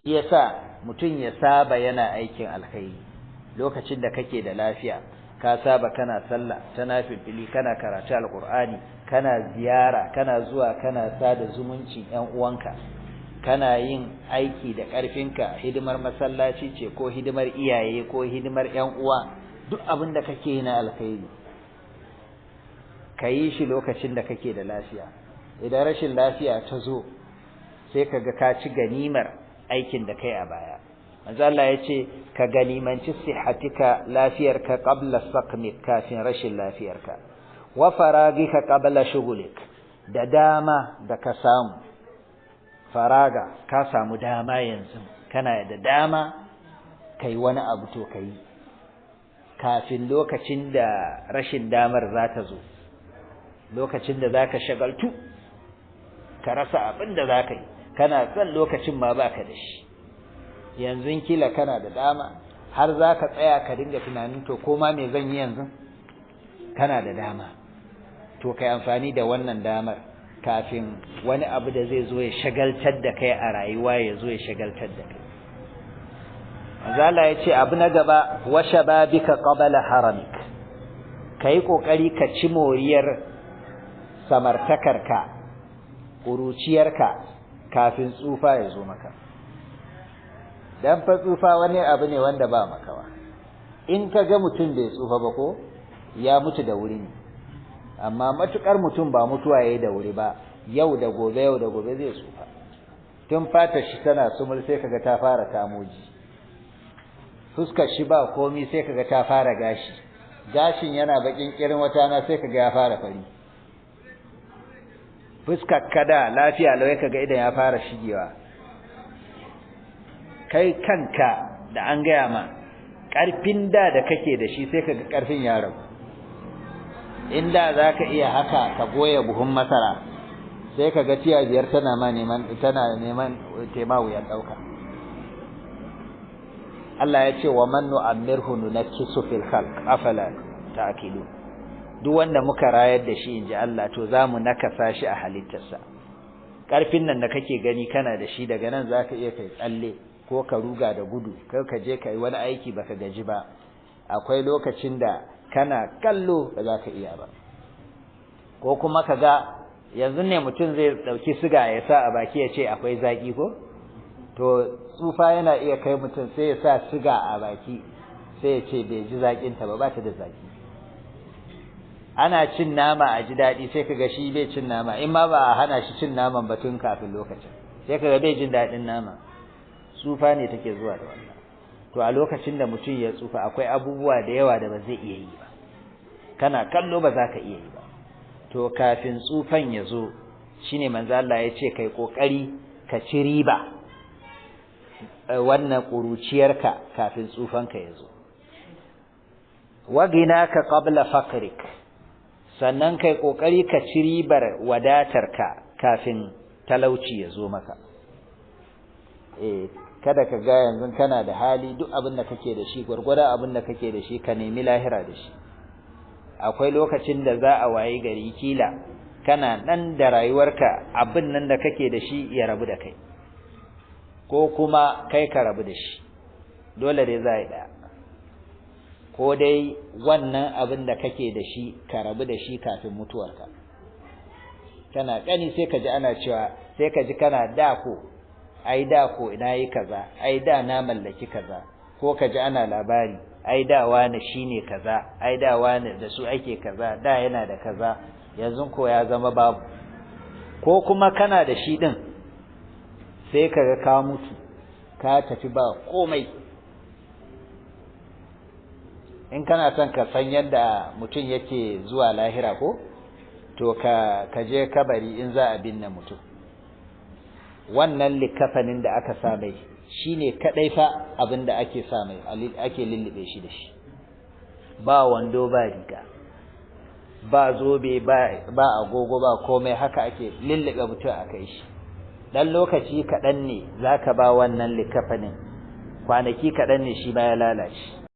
Shi yasa mutum ya saba yana aikin alkhairi lokacin da kake da lafiya, ka saba kana sallah ta nafilfili, kana karatu alqur'ani, kana ziyara, kana zuwa kana sada zumuncin ƴan uwanka, kana yin aiki da ƙarfinka, hidimar masallaci ce ko hidimar iyaye ko hidimar ƴan uwa, duk abin da kake yi na alkhairi kayi shi lokacin da kake da lafiya. Idan rashin lafiya ta zo sai kaga ka ci ganimar aikin da kai a baya. Manzo Allah yace ka ganimanci sihatika, lafiyarka, qabla saqmik, kafin rashin lafiyarka, wa faragika qabla shughlik, da dama da ka samu faraga, ka samu dama yanzu kana da dama kai wani abu, to kai kafin lokacin da rashin damar za ta zo, lokacin da zaka shagaltu ka rasa abin da zaka yi, kana son lokacin ma baka da shi. Yanzu kila kana da dama har zaka tsaya ka dinga tunanin to ko ma me zan yi yanzu, kana da dama, to kai amfani da wannan damar kafin wani abu da zai zo ya shagaltar da kai a rayuwa ya zo ya shagaltar da kai. Manzala ya ce abu na gaba, wa shababika qabla haramik, kai kokari ka ci moriyar samartakarka, ƙuruciyarka kafin tsufa ya zo maka. Dan fa tsufa wani abu ne wanda ba makawa. In ka ga mutum bai tsufa ba ko ya mutu da wuri ne, amma matukar mutum ba mutuwa yayi da wuri ba, yau da gobe yau da gobe zai tsufa. Tun fatar shi tana sumul sai kaga ta fara tamoji, fuskar shi ba komai sai kaga ta fara gashi, gashin yana bakin kirin, wata na sai kaga ya fara fari. Fuskar kada lafiya lawai kaga idan ya fara shigewa. Kai kanka da an gaya ma karfin da da kake da shi sai kaga karfin ya ragu. Inda zaka iya haka ka goya buhun masara sai kaga tiya biyar tana ma neman tana neman tema wuyan dauka. Allah ya ce wa man nu'ammirhu nunakkisu fil khalq afala ta'qilun. Duk wanda muka rayar da shi inji Allah, to zamu nakasa shi a halittarsa. Karfin nan da kake gani kana da shi, daga nan zaka iya kai tsalle ko ka ruga da gudu, kai ka je kai wani aiki baka gaji ba. Akwai lokacin da kana kallo ba za ka iya ba. Ko kuma kaga yanzu ne mutum zai dauki siga ya sa a baki ya ce akwai zaki ko, to tsufa yana iya kai mutum sai ya sa siga a baki sai ya ce bai ji zakin ta ba, ba ta da zaki. Ana cin nama a ji daɗi sai kaga shi bai cin nama, in ma ba a hana shi cin naman ba tun kafin lokacin sai kaga bai jin daɗin nama. Tsufa ne take zuwa da wannan. To a lokacin da mutum ya tsufa akwai abubuwa da yawa da ba zai iya yi ba, kana kallo ba za ka iya yi ba. To kafin tsufan ya zo shine manzo Allah ya ce kai kokari ka ci riba wannan kuruciyarka kafin tsufanka ya zo. Waginaka qabla faqrik, sannan kai kokari ka ci ribar wadatarka kafin talauci ya zo maka. Kada ka ga yanzu kana da hali, duk abin da kake da shi gurgurda abin da kake da shi ka nemi lahira da shi. Akwai lokacin da za a wayi gari kila kana nan da rayuwarka abin nan da kake da shi ya rabu da kai, ko kuma kai ka rabu da shi, dole dai za a yi ɗaya. Ko dai wannan abin da kake da shi ka rabu da shi kafin mutuwarka. Kana kani sai ka ji ana cewa, sai ka ji kana dako, ai dako ina yi kaza, ai da na mallaki kaza, ko ka ji ana labari ai da wani shine kaza, ai da wani da su ake kaza, da yana da kaza, yanzu ko ya zama babu. Ko kuma kana da shi din sai kaga ka mutu ka tafi ba komai. In kana son ka san yadda mutum yake zuwa lahira ko, to ka je kabari in za a binne mutum. Wannan likafanin da aka sa mai shine kadai fa abin da ake sa mai, ake lullube shi da shi. Ba wando ba riga, ba zobe ba agogo ba komai, haka ake lullube mutum a kai shi. Dan lokaci kaɗan ne zaka ba wannan likafanin, kwanaki kaɗan ne shi ba ya lalace.